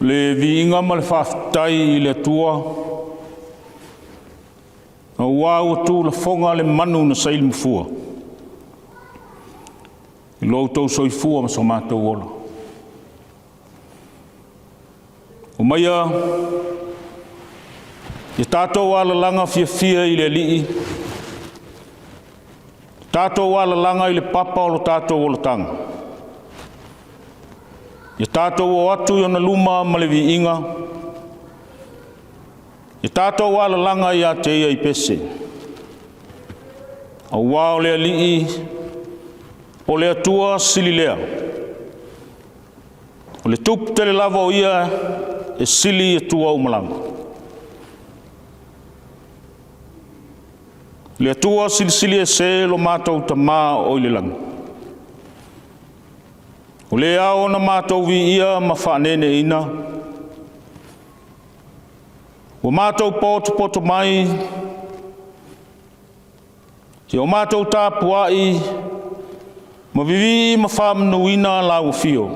Le viiga ma le faafetai i le Atua, aua ua tuulafoga le manu na saili mafua i lo outou soifua ma so matou ola. Omaia ia tatou alalaga fiafia i le Alii, tatou alalaga i le papa o lo tatou olataga. Ia tatou o atu i ona luma ma le viiga, ia tatou alalaga ia te ia i pese. Aua o le Alii, o le Atua sili lea. O le tupu tele lava o ia e sili i atua uma lava. Le Atua silisili ese lo matou Tamā o i le lagi. O le ao ona matou viia ma faaneeneeina, ua matou potopoto mai, Ia o matou tapuai ma vivii ma faamanuina lau afio.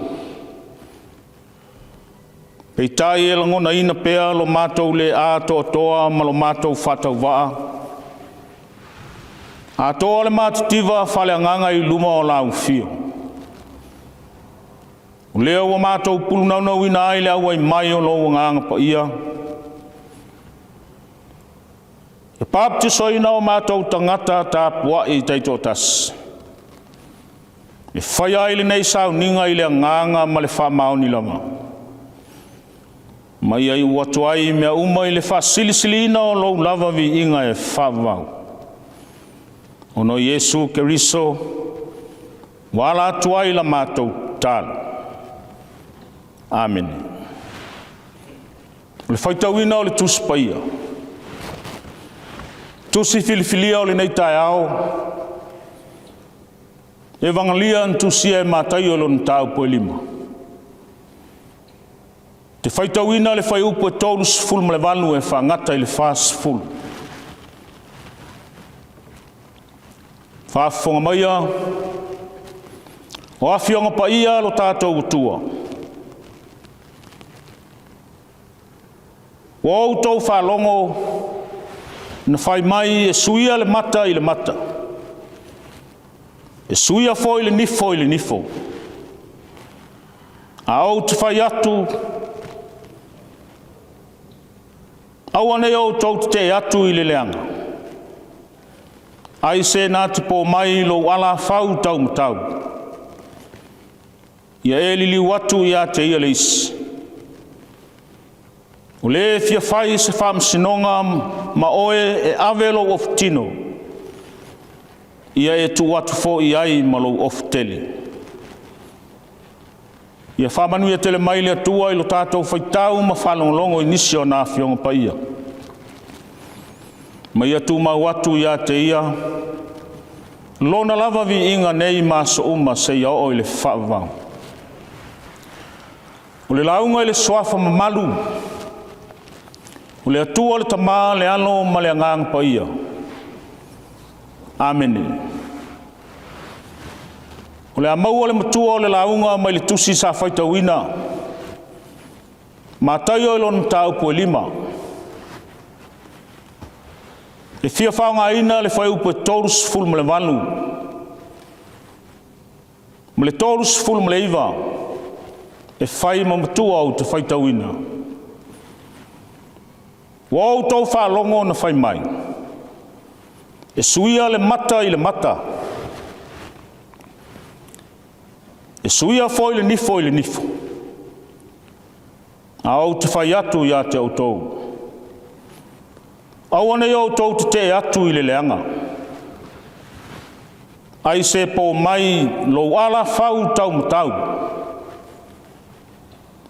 Peitai e lagonaina pea lo matou le atoatoa ma lo matou faatauvaa, atoa le matitiva faaleagaga i luma o lau afio. O lea ua matou pulunaunauina ai le auai mai o lou Agaga Paia, E papatisoina o matou tagata tapuai taitoatasi, e faia ai lenei sauniga i le agaga ma le faamaoni lava, ma ia iu atu ai mea uma i le faasilisiliina o lou lava viiga e faavavau. Ona o Iesu Keriso, ua ala atu ai la matou tatalo. Amene. O le faitauina o le Tusi Paia, tusi filifilia o lenei taeao, Evagelia na tusia e Mataio i lona mataupu e 5. Te faitauina le fuaiupu e 38 e faagata i le 40. Faafofoga maia, o Afioga Paia lo tatou Atua, Ua outou faalogo na fai mai e suia le mata i le mata, e suia foi le nifo i le nifo. A ou te fai atu, aua ne i outou tetee atu i le leaga, ai se na te po mai lou alafau taumatau, Ia e liliu atu ia te ia le isi. O le e fia fai se faamasinoga ma oe e ave lou ofutino, ia e tuu atu foi i ai ma lou ofu tele. Ia faamanuia tele mai le Atua i lo tatou faitau ma faalogologo i nisi o ana Afioga Paia. Ma ia tumau atu ia te ia Lona lava viiga nei ma aso uma seia oo i le faavavau. O le lauga i le Suafa mamalu, o le Atua le Tama, le Alo ma le Agaga Paia. Amene. O le a maua le matua o le lauga mai le tusi sa faitauina Mataio i lona mataupu e 5. E fia faaaogaina le fuaiupu e 38 ma le 39 e fai ma matua ou te faitauina. Ua outou faalogo na fai mai, e suia le mata i le mata, e suia foi le nifo i le nifo. A ou te fai atu ia te outou, Aua ne i outou tetee atu i le leaga, ai se po mai lou alafau taumatau,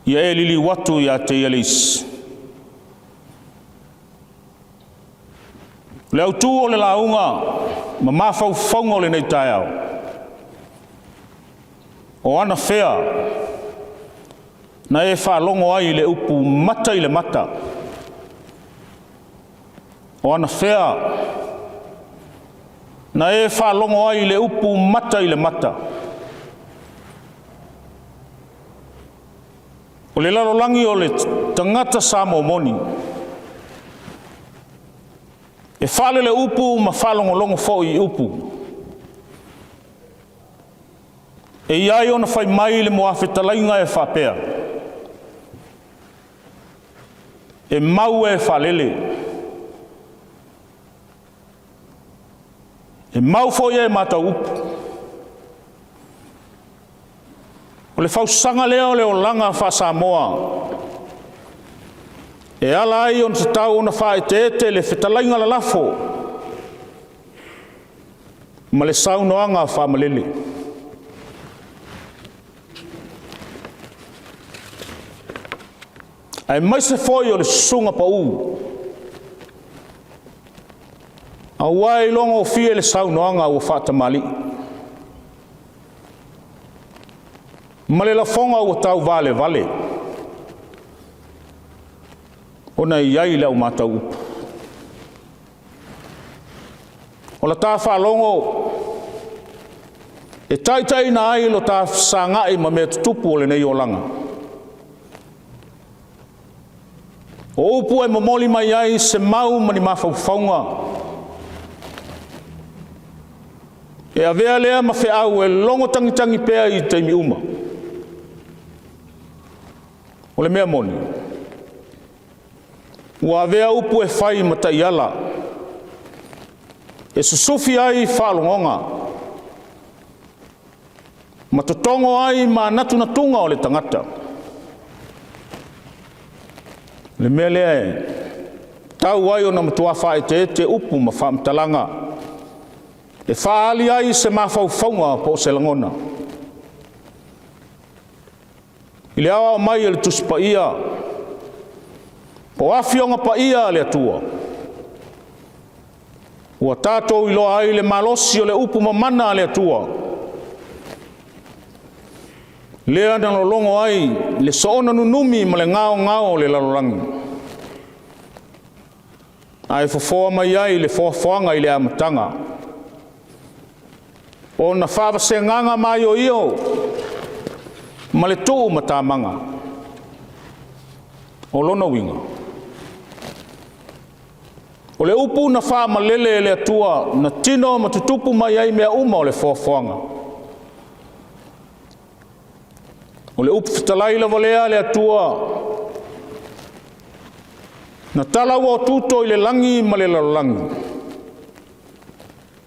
ia e liliu atu ia te ia le isi. O le autu o le lauga ma mafaufauga o lenei taeao, o anafea na e faalogo ai i le upu mata i le mata? O anafea na e faalogo ai i le upu mata i le mata? O le lalolagi o le tagata Samoa moni, e faaleleupu ma faalogologo foi i upu. E i ai ona fai mai le muafetalaiga e faapea, e mau e faalele, e mau foi e mataupu. O le fausaga lea o le olaga faa-Samoa, e ala ai ona tatau ona faaeteete le fetalaiga lalafo ma le saunoaga faamalele. Aemaise foi o le susuga pau, aua e iloagofie le saunoaga ua faatamalii, ma le lafoga ua tauvalevale, ona e i ai le au mataupu. O la ta faalogo e taitaiina ai lo ta fesagai ma mea tutupu o lenei olaga. O upu e momoli mai ai se mau ma ni mafaufauga, e avea lea ma feau e logo tagitagi pea i taimi uma. O le mea moni, ua avea upu e fai ma taiala, e susufi ai faalogoga, ma totogo ai manatunatuga o le tagata. O le mea lea e tau ai ona matua faaeteete upu ma faamatalaga, e faaali ai se mafaufauga po o se lagona. I le aoao mai e le Tusi Paia, po o Afioga Paia a le Atua, ua tatou iloa ai le malosi o le upu mamana a le Atua, lea na lologo ai le soona nunumi ma le gaogao o le lalolagi, ae fofoa mai ai le foafoaga i le amataga, ona faavasegaga maioio ma le tuumatamaga. O lona uiga, o le upu na faamalele e le Atua na tino ma tutupu mai ai mea uma o le foafoaga. O le upu fetalai lava lea a le Atua, na talauaotuto i le lagi ma le lalolagi,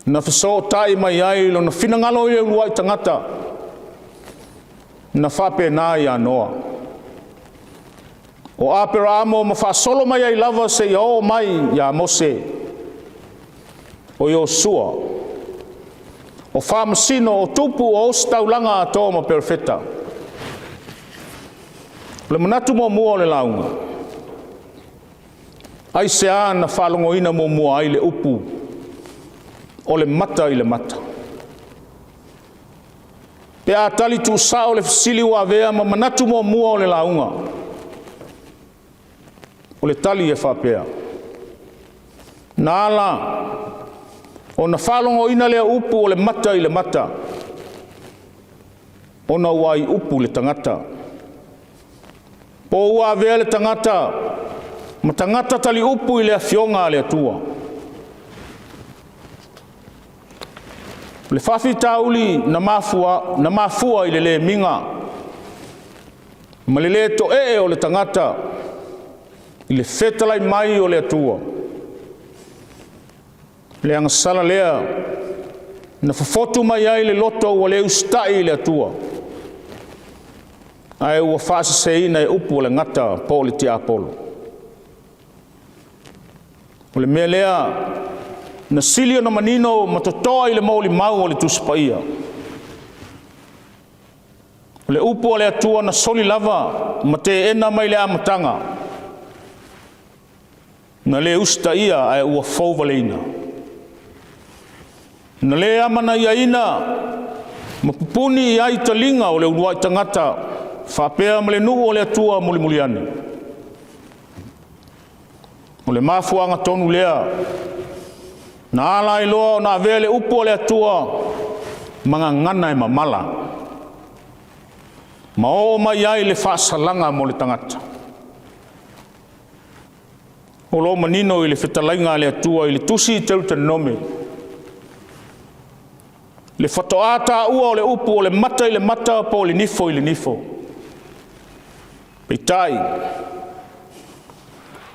na fesootai mai ai lona finagalo i le uluai tagata, na faapena ia Noa. O Aperaamo ma faasolo mai ai lava seia oo mai ia Mose, o Iosua, o faamasino, o tupu, o ositaulaga atoa ma perofeta. O le manatu muamua o le lauga, aisea na faalogoina muamua ai le upu o le mata i le mata? Pe a tali tuusao le fesili ua avea ma manatu muamua o le lauga, o le tali e faapea, na ala ona faalogoina lea upu o le mata i le mata, ona ua ai upu le tagata, po ua avea le tagata ma tagata taliupu i le afioga a le Atua. O le faafitauli na mafua i le le miga ma le le to'ee o le tagata i le fetalai mai o le Atua. Le agasala lea na fofotu mai ai le loto ua le usitai i le Atua, ae ua faaseseina e upu o le gata po o le tiapolo. O le mea lea na sili ona manino ma totoa i le molimau o le Tusi Paia. O le upu a le Atua na soli lava ma teena mai le amataga, na le usitaia ae ua fouvaleina. Na le amanaiaina ma pupuni i ai taliga o le uluai tagata faapea ma le nuu o le Atua mulimuli ane. O le mafuaaga tonu lea na ala ai loa ona avea le upu a le Atua ma gagana e mamala, ma oo mai ai le faasalaga mo le tagata. O lo o manino i le fetalaiga a le Atua i le tusi i Teutonome, le faatoa taua o le upu o le mata i le mata po o le nifo i le nifo. Peitai,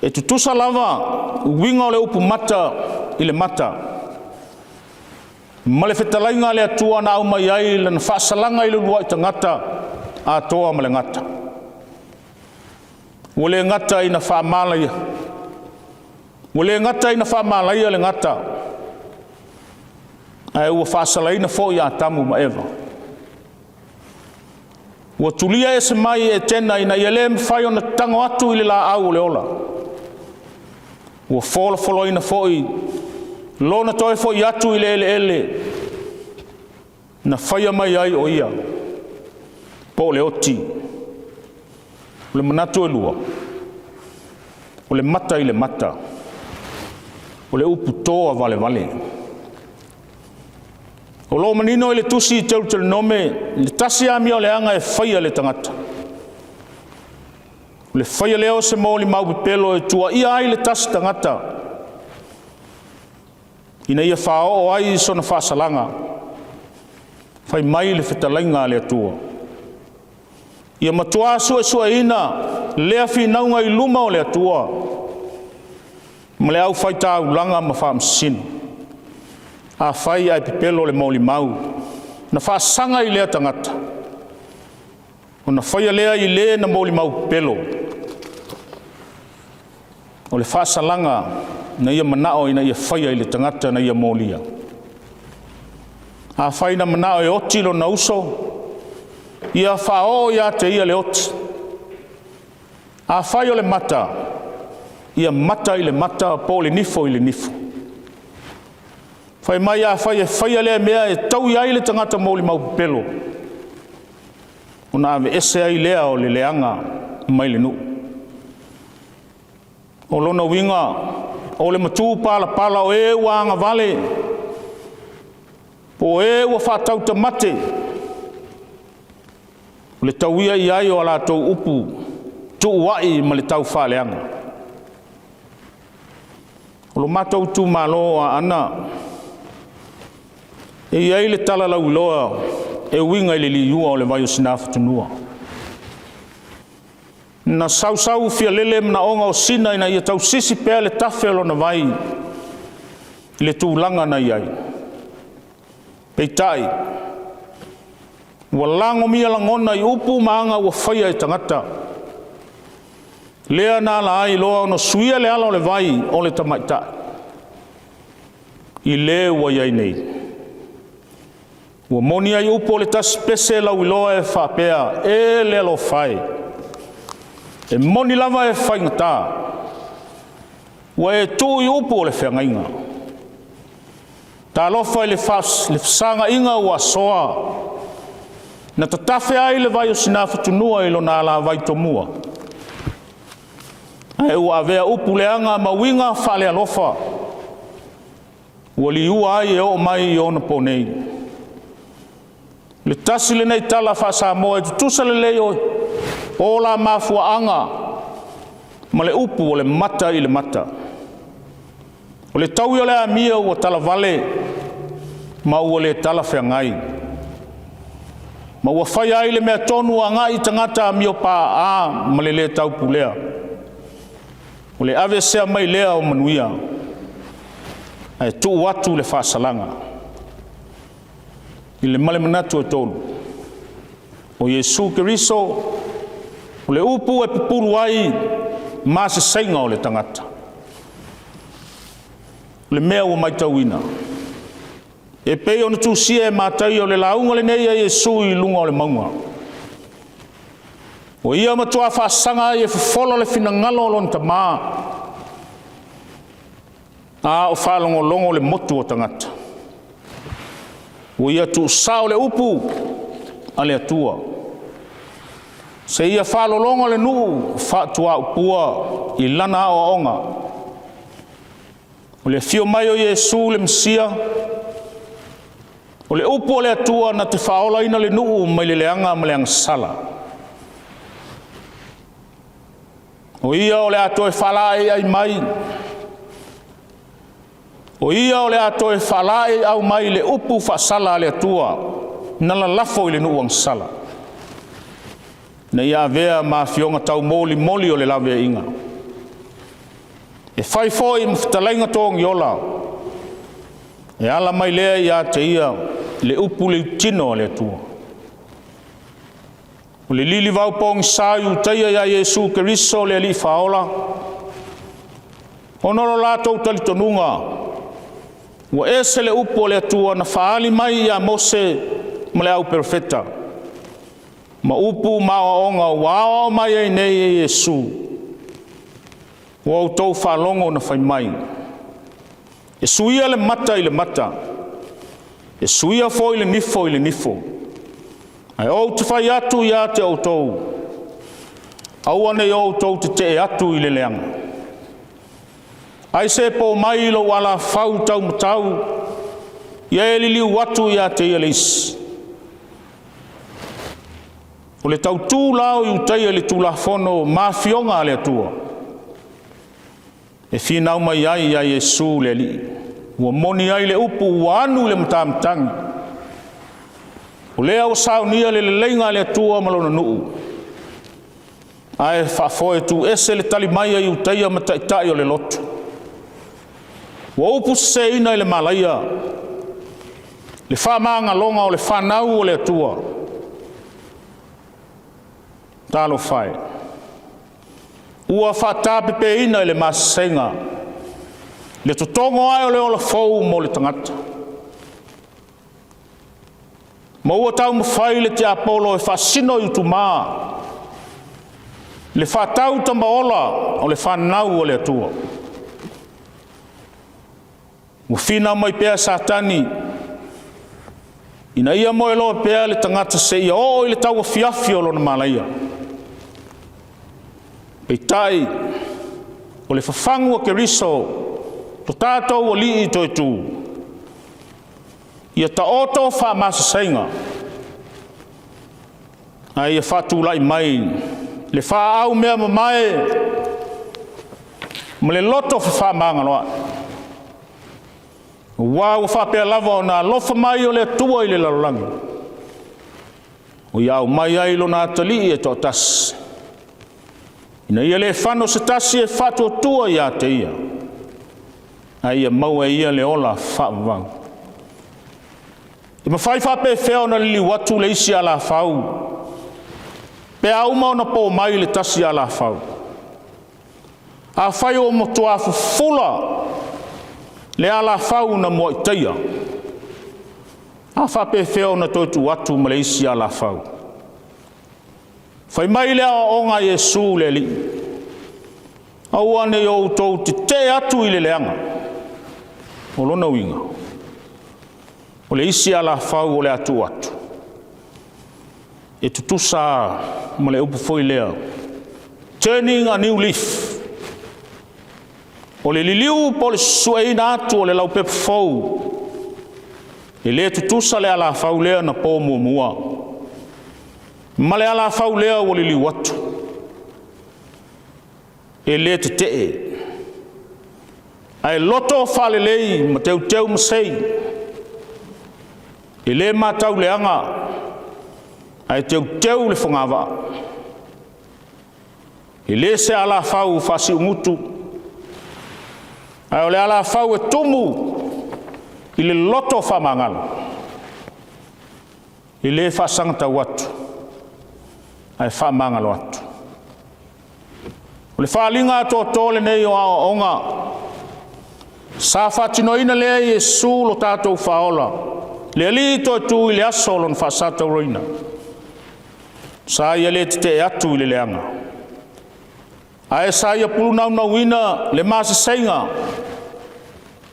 e tutusa lava uiga o le upu mata i le mata, ma le fetalaiga a le Atua na aumai ai lana faasalaga i le uluai tagata atoa ma le gata. Ua le gata ina faamalaia le gata, ae ua faasalaina foi Atamu ma Eva. Ua tulia ese mai i Etena ina ia le mafai ona tago atu i le laau o le ola. Ua folafolaina foi lona toe foi atu i le eleele na faia mai ai o ia, po o le oti. O le manatu e lua, o le mata i le mata, o le upu toa valevale. O lo o manino i le tusi i Teutonome le tasi amio leaga e faia e le tagata. O le faia lea o se molimau pepelo e tuuaia ai le tasi tagata ina ia faaoo ai sona faasalaga. Fai mai le fetalaiga a le Atua. Ia matua suesueina lea finauga i luma o le Atua ma le aufaitaulaga ma faamasino. Afai ae pepelo le molimau na faasaga i lea tagata, ona faia lea i le na molimau pepelo o le faasalaga na ia manao ina ia faia i le tagata na ia molia. Afai na manao e oti lona uso, ia faaoo ia te ia le oti. Afai o le mata, ia mata i le mata po o le nifo i le nifo. Fai mai afai e faia lea mea e taui ai le tagata molimau pepelo, ona aveese ai lea o le leaga mai le nuu. O lona uiga, o le matupalapala o e ua agavale, po o e ua faatautamate, o le tauia i ai o a latou upu tuuai ma le taufaaleaga. O lo matou itumalo o Aana, e i ai le tala lauiloa e uiga i le liua o le vai o Sinafutunua. Na sausau fialele manaoga o Sina ina ia tausisi pea le tafe o lona vai i le tulaga na i ai. Peitai, ua lagomia lagona i upu ma aga ua faia e tagata, lea na ala ai loa ona suia le ala o le vai o le tamaitai i le ua i ai nei. Ua moni ai upu o le tasi pese lauiloa e faapea, e le alofa e, e moni lava e faigata, ua e tuu i upu o le feagaiga. Talofa i le fesagaiga ua asoa, na tatafe ai le vai o Sinafutunua i lona alavai tomua, ae ua avea upu leaga ma uiga faalealofa, ua liua ai e oo mai i ona po nei. Le tasi lenei tala faa-Samoa e tutusa lelei o la mafuaaga ma le upu o le mata i le mata. O le taui o le amio ua talavale ma ua le talafeagai, ma ua fai ai le mea tonu agai i tagata amio paaa ma le le taupulea. O le aveesea mai lea o manuia, ae tuu atu le faasalaga. I le male manatu e tolu, o Iesu Keriso, o le upu e pupulu ai masesaiga o le tagata. Le mea ua matauina, e pei ona tusia e Mataio o le lauga lenei a Iesu i luga o le mauga. Ua ia matua faasaga ai e fofola le finagalo o lona Tama, a o faalogologo le motu o tagata. Ua ia tuusao le upu a le Atua, seia faalologo le nuu faatuaupua i lana aoaoga. O le afio mai o Iesu le Mesia, o le upu a le Atua na te faaolaina le nuu mai le leaga ma le agasala. O ia o le a toe faalaeiau mai, o Ia o le a toe faalaeiau mai le upu faasala a le Atua na lalafo i le nuu agasala, ina ia avea ma afioga taumolimoli o le laveaiga, e fai foi ma fetalaiga togiola, e ala mai lea ia te Ia le upu leutino a le Atua. O le lilivau pogisa i Iutaia ia Iesu Keriso le Alii Faaola, ona o lo latou talitonuga ua ese le upu a le Atua na faaali mai ia Mose ma le auperofeta, ma upu ma aoaoga ua aoao mai ai nei e Iesu, ua outou faalogo na fai mai, ‘E suia le mata i le mata, e suia foi le nifo i le nifo.’ Ae ou te fai atu ia te outou, aua ne i outou tetee atu i le leaga. Ai se po mai i lou alafau taumatau, ia e liliu atu ia te ia le isi. O le tautu la o Iutaia i le Tulafono ma afioga a le Atua, e finau mai ai ia Iesu le Alii, ua moni ai le upu ua anu i le matamatagi, o lea ua saunia le leleiga a le Atua ma Lona nuu, ae faafoe tuuese le tali mai a Iutaia ma taitai o le lotu. Ua upuseseina e le malaia le faamagaloga o le fanau a le Atua. Talofa e, ua faatapepeina e le masesega le totogo ae o le ola fou mo le tagata, ma ua taumafai le tiapolo e faasino i utuma le faatautamaola o le fanau a le Atua. Ua finau mai pea Satani ina ia moeloa pea le tagata seia oo i le tauafiafi o lona malaia. Peitai, o le fafagu a Keriso, lo tatou Alii toetu, ia taoto faamasasaiga, ae ia faatulai mai le faaumeamamae ma le loto fefaamagaloai. Aua ua faapea lava ona alofa mai o le Atua i le lalolagi, ua ia aumai ai Lona Atalii e toatasi, ina ia le fano se tasi e faatuatua ia te Ia, ae ia maua e ia le ola faavavau. E mafai faapefea ona liliu atu le isi alafau, pe a uma ona po mai le tasi alafau? Afai ua matua fufula le alafau na mua'i taia, a faapefea ona toe tuu atu ma le isi alafau? Fai mai le aoaoga a Iesu le Alii, aua ne i outou tetee atu i le leaga. O lona uiga, o le isi alafau o le a tuu atu, e tutusa ma le upu foi lea, turning a new leaf. O le liliu po o le sueina atu o le laupepa fou, e le tutusa le alafau lea na po muamua ma le alafau lea ua liliu atu. E le tetee, ae loto faalelei ma teuteu masei. E le matau leaga, ae teuteu le fogavaa. E le se alafau faasiumutu, ae o le alafau e tumu i le loto faamagalo. E le faasagatau atu, ae faamagalo atu. O le faaaliga atoatoa lenei o aoaoga Sa faatinoina lea e Iesu lo tatou Faaola, le Alii toetu i le aso o Lona faasatauraina, sa Ia le tetee atu i le leaga, ae sa Ia pulunaunauina le maseseiga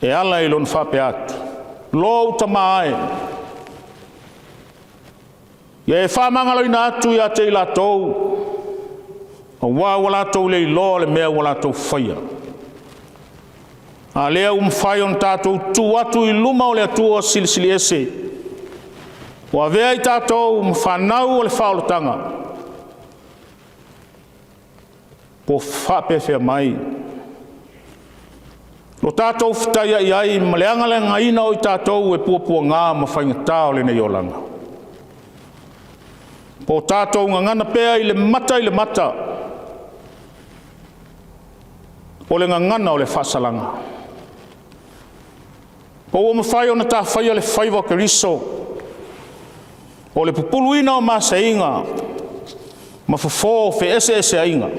e ala i Lona faapea atu, “Lo ou Tama e, ia e faamagaloina atu ia te i latou, aua ua latou le iloa le mea ua latou faia.” A lea ua mafai ona tatou tu atu i luma o le Atua Silisili Ese, ua avea i tatou ma fanau o le faaolataga, ua faapefea mai lo tatou fetaiai ai ma le agaleagaina o i tatou e puapuaga ma faigata o lenei olaga? Po o tatou gagana pea i le mata i le mata o le gagana o le faasalaga? Po ua mafai ona ta faia le faiva o Keriso o le pupuluina o maseiga ma fofo o feeseeseaiga?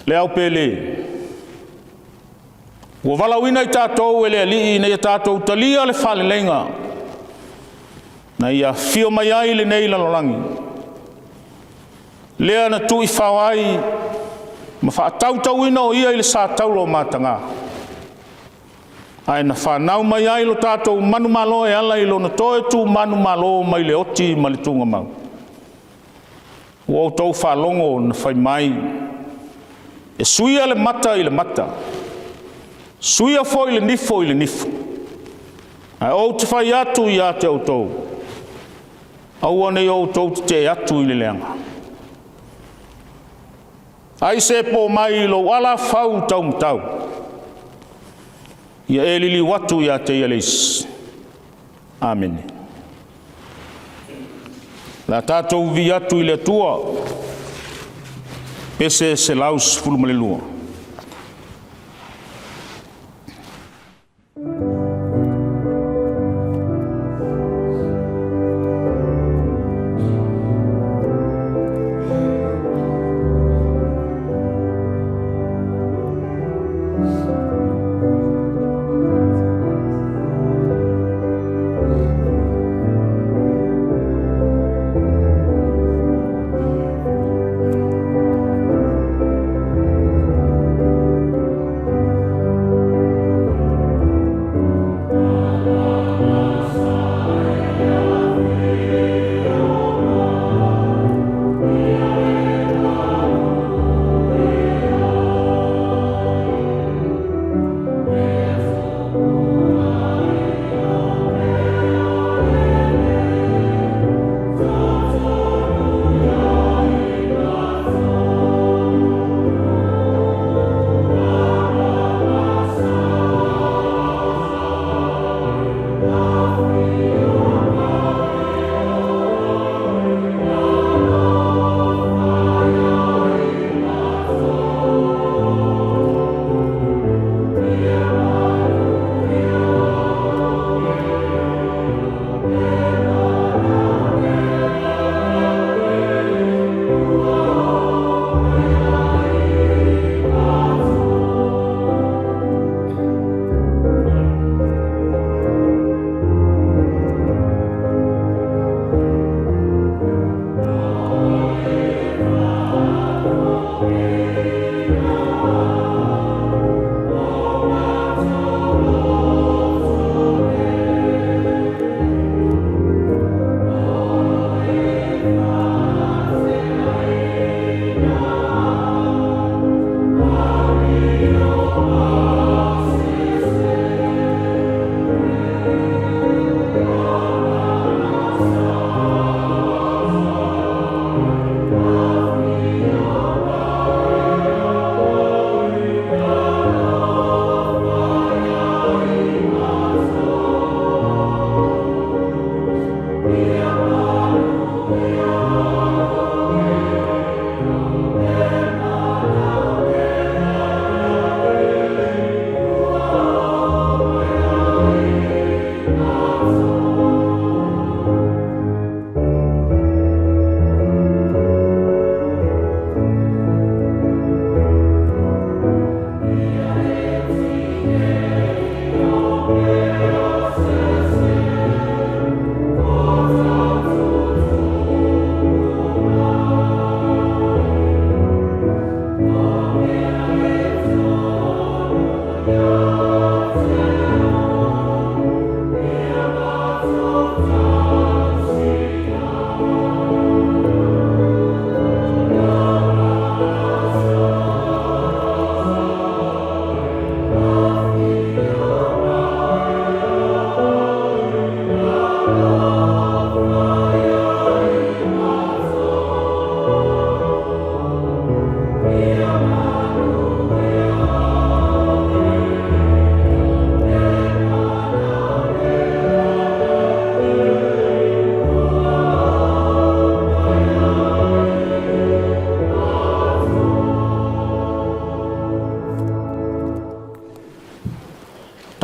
Le au pele, ua valaauina i tatou e le Alii ina ia tatou talia le faaleleiga na Ia afio mai ai i lenei lalolagi, lea na tuuifao ai ma faatautauina o Ia i le satauro o mataga, ae na fanau mai ai lo tatou manumalo e ala i Lona toe tu manumalo mai le oti ma le tugamau. Ua outou faalogo na fai mai, ‘E suia le mata i le mata, suia foi le nifo i le nifo.’ Ae ou te fai atu ia te outou, aua ne i outou tetee atu i le leaga. Ai se po mai i lou alafau taumatau, ia e liliu atu ia te ia le isi. Amene. O le a tatou vivii atu i le Atua. Pese 112.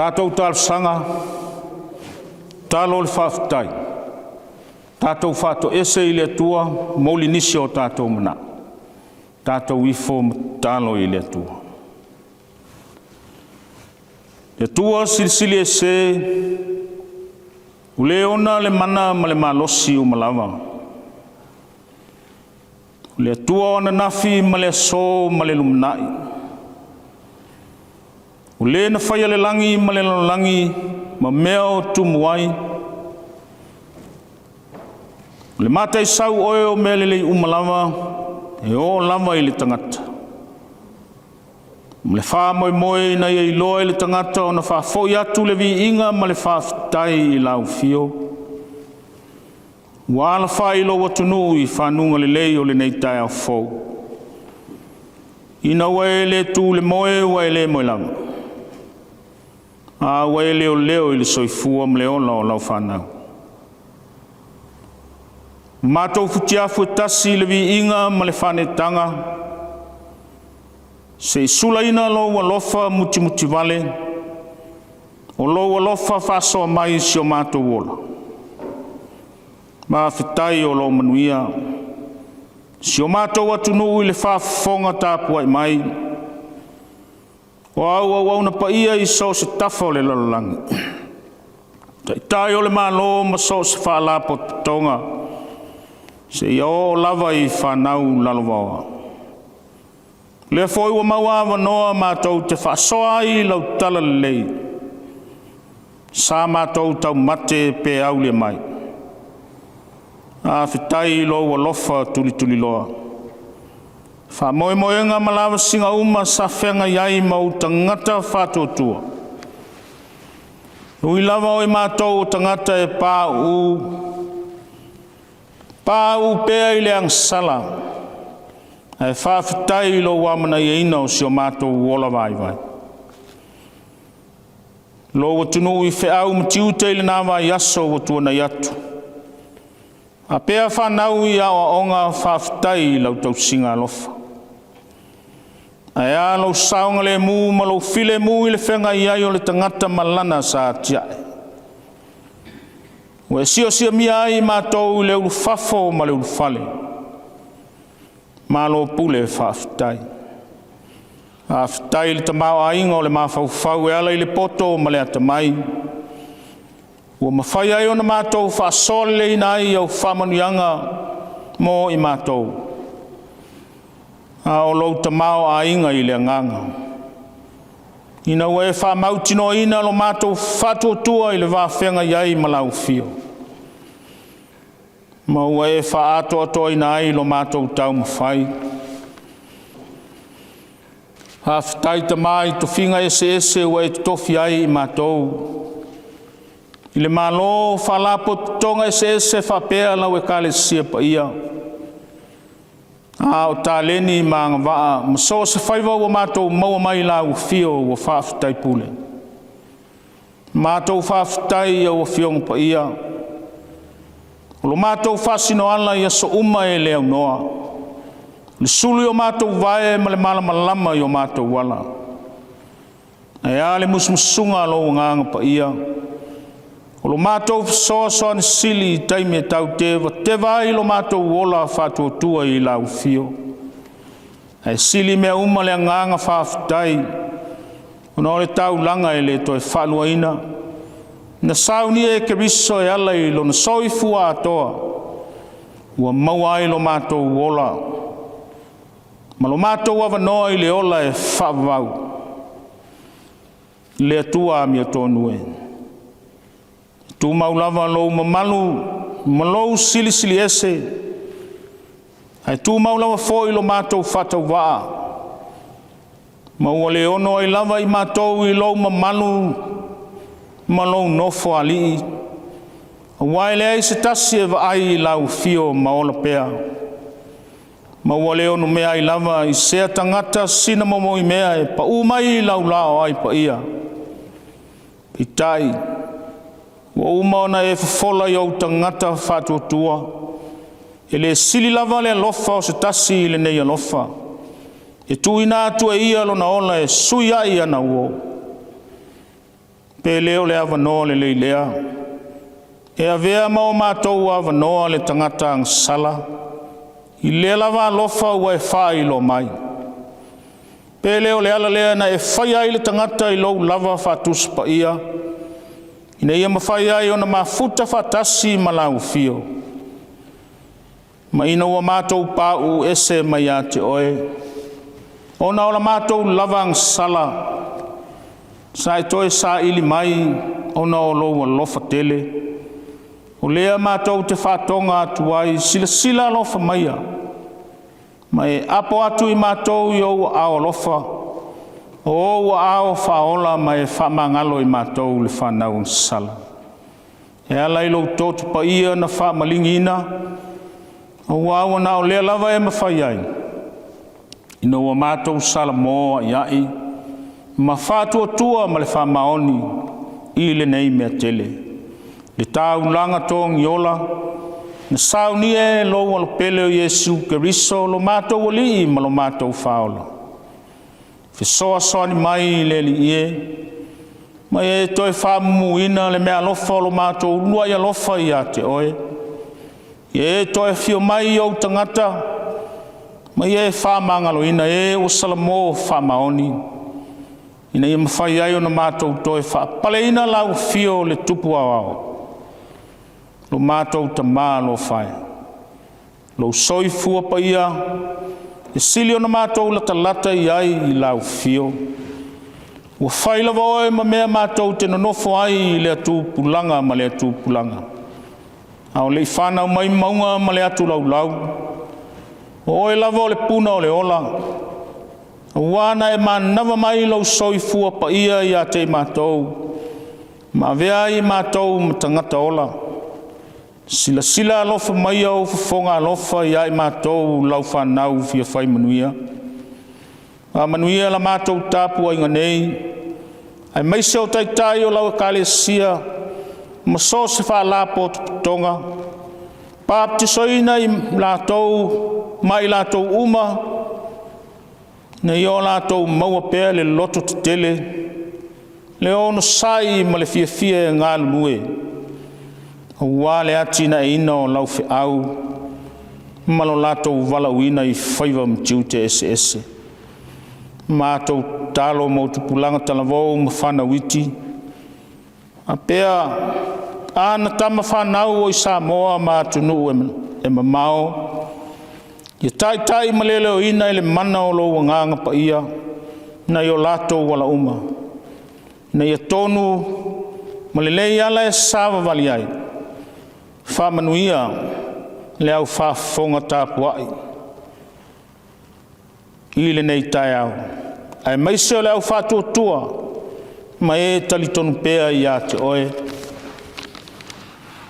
Tatou talosaga, tatalo le faafetai, tatou faatoese i le Atua, mouli nisi o tatou manao, tatou ifo ma tatalo i le Atua. Le Atua Silisili Ese, ua le ona le mana ma le malosi uma lava, o le Atua o ananafi ma le aso ma le lumanai, o Le na faia le lagi ma le lalolagi ma mea o tumu ai, o le Mataisau oe o mea lelei uma lava e oo lava i le tagata, ma le faamoemoe ina ia iloa e le tagata ona faafoi atu le viiga ma le faafetai i Lau Afio, ua alafai i lou atunuu i fanuga lelei o lenei taeao fou, ina ua e le tu i le moe ua e le moe lava, a ua e leoleo i le soifua ma le ola o lau fanau. Ua matou futiafu e tasi i le viiga ma le faaneetaga, se i sulaina Lou alofa mutimutivale, o Lou alofa faasoa mai i si o matou ola. Faafetai o lo o manuia si o matou atunuu i le faafofoga tapuai mai o au auauna paia i so o se tafa o le lalolagi, Taitai o le Malo ma so o se Faalapotopotoga, seia oo lava i fanau lalovaoa. O lea foi ua maua avanoa matou te faasoa ai i lau talalelei, sa matou taumate pe aulia mai. Faafetai i lou alofa tulituliloa, faamoemoega ma lavasiga uma sa feagai ai ma ou tagata faatuatua. E ui lava o i matou o tagata e pauu, pauu pea i le agasala, ae faafetai i lou amanaiaina o si o matou ola vaivai. Lou atunuu i feau ma tiute i lena vaiaso ua tuanai atu, faapea fanau i aoaoga, faafetai i lau tausiga alofa. Ae a lou saogalemu ma lou filemu i le feagai ai o le tagata ma lana sa atiae, ua e siosiomia ai i matou i le ulufafo ma le ulufale. Malo pule faafetai. Faafetai i le tamaoaiga o le mafaufau e ala i le poto ma le atamai, ua mafai ai ona matou faasoa leleiina ai au faamanuiaga mo i matou, a o lou tamaoaiga i le agaga, ina ua e faamautinoaina lo matou faatuatua i le va feagai ai ma lau afio, ma ua e faaatoatoaina ai lo matou taumafai. Faafetai Tama i tofiga eseese ua e tofia ai i matou i le malo, faalapotopotoga eseese faapea lau Ekalesia paia, a o taleni ma agavaa ma so o se faiva ua matou maua mai i lau Afio, ua faafetai pule. Matou faafetai i au Afioga Paia, o lo matou faasinoala i aso uma e le aunoa, le sulu i o matou vae ma le malamalama i o matou ala. Ae a le musumusuga a lou Agaga Paia, o lo matou fesoasoani sili i taimi e tautevateva ai lo matou ola faatuatua i lau Afio. Ae sili mea uma le agaga faafetai, ona o le taulaga e le toe faaluaina, na saunia e Keriso e ala i lona soifua atoa, ua maua ai lo matou ola ma lo matou avanoa i le ola e faavavau. Le Atua amiotonu e, e tumau lava lou mamalu ma lou silisili ese, ae tumau lava foi lo matou faatauvaa, ma ua le ono ai lava i matou i lou mamalu ma lou nofoalii, aua e leai se tasi e vaai i lau afio ma ola pea, ma ua le onomea ai lava i sea tagata sina momoimea e pau mai i lau laoai paia. Peitai, ua uma ona e fofola i ou tagata faatuatua, e le sili lava le alofa o se tasi i lenei alofa, e tuuina atu e ia lona ola e sui ai ana uo. Pe le o le avanoa lelei lea e avea ma o matou avanoa le tagata agasala i lea lava alofa ua e faailoa mai? Pe le o le ala lea na e faia ai le tagata i lou lava faatusa paia, ina ia mafai ai ona mafuta faatasi ma lau afio? Ma ina ua matou pauu ese mai ia te Oe, ona o la matou lava agasala, sa e toe saili mai ona o lou alofa tele. O lea matou te faatoga atu ai, silasila alofa maia, ma e apo atu i matou i ou aao alofa, o ou aao faaola ma e faamagalo i matou le fanau agasala. E ala i lou totu paia na faamaligiina, auā ua na o lea lava e mafai ai, ina ua matou salamo a'ia'i ma faatuatua ma le faamaoni i lenei mea tele, le taulaga togiola na saunia e lou Alopele o Iesu Keriso lo matou Alii ma lo matou Faaola. Fesoasoani mai le Alii e, ma ia e toe faamumuina le meaalofa o lo matou uluai alofa ia te Oe. Ia e toe afio mai i ou tagata, ma ia e faamagaloina e ua salamo faamaoni, ina ia mafai ai ona matou toe faapaleina lau afio le Tupu Aoao, lo matou Tama alofa e. Lou soifua paia e sili ona matou latalata i ai i lau afio. Ua fai lava Oe ma mea matou te nonofo ai i lea tupulaga ma lea tupulaga, a o le i fanau mai mauga ma le atu laulau, o Oe lava o le puna o le ola, auā na e manava mai lou soifua paia ia te i matou, ma avea ai i matou ma tagata ola. Silasila alofa maia ou fofoga alofa ia i matou lau fanau fia fai manuia. Faamanuia la matou tapuaiga nei, aemaise o taitai o lau Ekalesia ma so o se faalapotopotoga, babatisoina i latou ma i latou uma, ina ia o latou maua pea le lototetele, le onosai ma le fiafia e galulue aua le atinaeina o lau feau ma lo latou valaauina i faiva ma tiute eseese. Matou tatalo mo tupulaga talavou ma fanau iti, faapea ana tama fanau o i Samoa ma atunuu e mamao, ia taitai ma leoleoina e le mana o lou Agaga Paia nai o latou ala uma, ina ia tonu ma lelei ala e savavali ai. Faamanuia le au faafofoga tapuai i lenei taeao, aemaise o le au faatuatua ma e talitonu pea ia te Oe.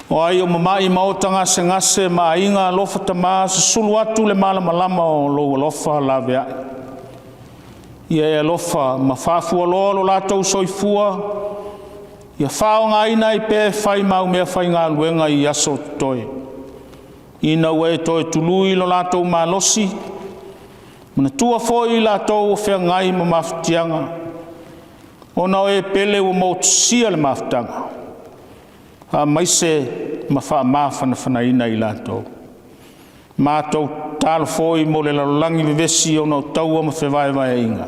O ai o mamai ma ota gasegase ma aiga, alofa Tama, susulu atu le malamalama o lou alofa laveai. Ia e alofa ma faafualoa lo latou soifua, ia faaaogaina ai pea e fai ma au meafaigaluega i aso o totoe, ina ua e toe tului lo latou malosi. Manatua foi i latou o feagai ma mafatiaga, ona o e pele ua motusia le mafutaga, faamaise ma faamafanafanaina i latou. Matou tatalo foi mo le lalolagi vevesi ona o taua ma fevaevaeaiga,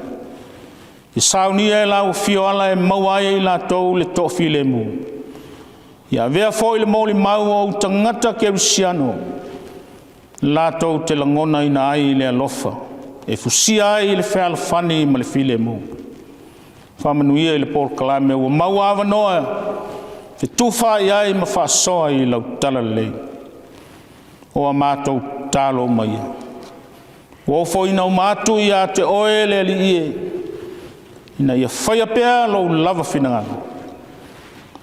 ia saunia e lau afio ala e maua ai e i latou le toafilemu. Ia avea foi le molimau a ou tagata kerisiano latou te lagonaina ai le alofa e fusia ai le fealofani ma le filemu. Faamanuia i le polokalame ua maua avanoa e fetufaai ai ma faasoa i lau talalelei. O a matou tatalo uma ia, ua ofoina uma atu ia te Oe le Alii e, ina ia faia pea lou lava finagalo,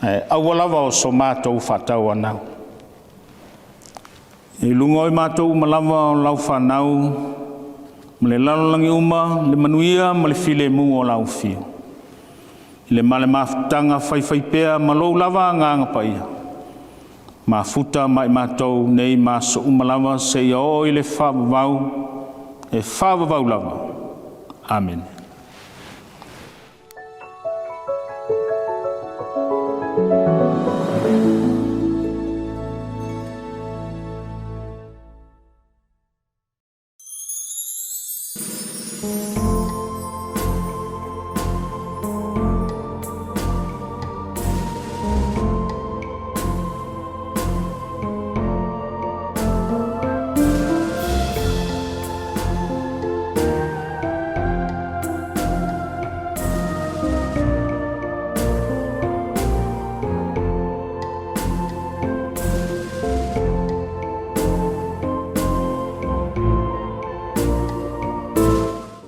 ae aua lava o so matou faatauanau. I luga o i matou uma lava o lau fanau ma le lalolagi uma le manuia ma le filemu o lau afio, i le ma le mafutaga faifaipea ma lou lava Agaga Paia, mafuta ma i matou nei ma aso uma lava seia oo i le faavavau, e faavavau lava. Amene.